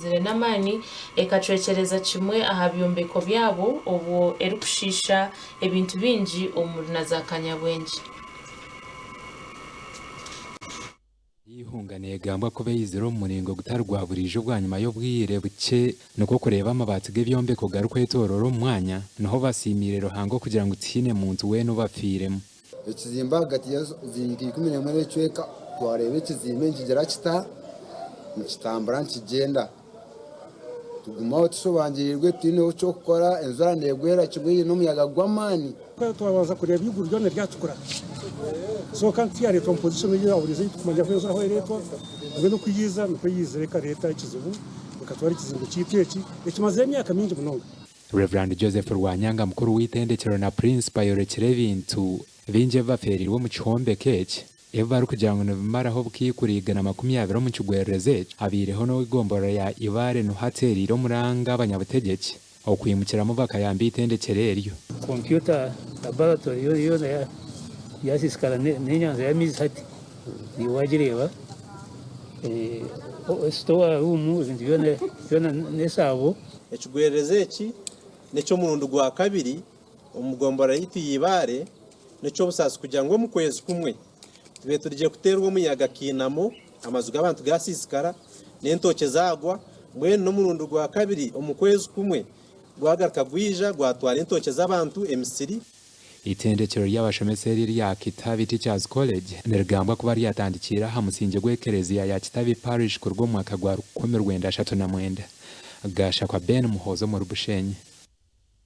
eizire n'amaani ekacwekyereza kimwe aha byombeko byabo obwo erikushiisha ebintu bingi omuri na za kanyabwengye. Eihunga neegambwa kuba eizire omu muringo gutari gwa buriijo bwanyima y'obwire bukye nikwo kureeba amabaati g'ebyombeko garikwetooroora omu mwanya, niho basiimiire Ruhanga okugira ngu tihaine muntu weena obafiiremu. Ekizimbe ahagati ziri nka 11 n'ekicweka twareeba ekizimbe nikigira kita nikitambura nikigyenda tugumaho tushobangiriirwe titwineho ky'okukora enjura neegwera kimwe eine omuyaga gw'amaani. Twabanza kureeba eiguru ryona ryatukura so kandi tiyareetwa omu position ei yahuriize ei turikumanya ahu enjura ahu ereetwa mbwenu ku yaija nikwo yaizire ekareeta ekizibu ekatwara ekizimbe kyaitu eki ekimazire emyaka mingi munonga. Rev. Joseph Rwanyanga mukuru w'eitendekyero na Principal ayorekire ebintu bingi ebi bafeereirwe omu kihombeko eki ebi barikugira ngu nibimaraho obukaikuru 120 omu kigwererezi eki abaireho n'ow'egomborora ya Ibare niho ateereire omuranga abanyabutegyeki okwimukiramu bakayamba eitendekyero eryo. Computer laboratory yoona yasiisikara n'enyanja y'amaizi hati niiwe waagireeba. Store room ebintu byona n'esaabo. Ekigwererezi eki n'eky'omurundi gwa kabiri omu gomborora yaitu ya Ibare. N'eky'obusaasi kugira ngu omu kwezi kumwe tube turigye kuteerwa omuyaga kiinamo, amaju g'abantu gaasiisikara, n'entookye zaagwa. Mbwenu n'omurundi gwa kabiri omu kwezi kumwe gwagaruka gwija gwatwara entookye z'abantu, emisiri. Eitendekyero ry'abashomesa eri erya Kitabi Teachers College nirigambwa kuba ryatandikiire aha musingye gw'ekereziya ya Kitabi Parish kuruga omu mwaka gwa 1939. Gashakwa Ben Muhoozi omuri Bushenyi.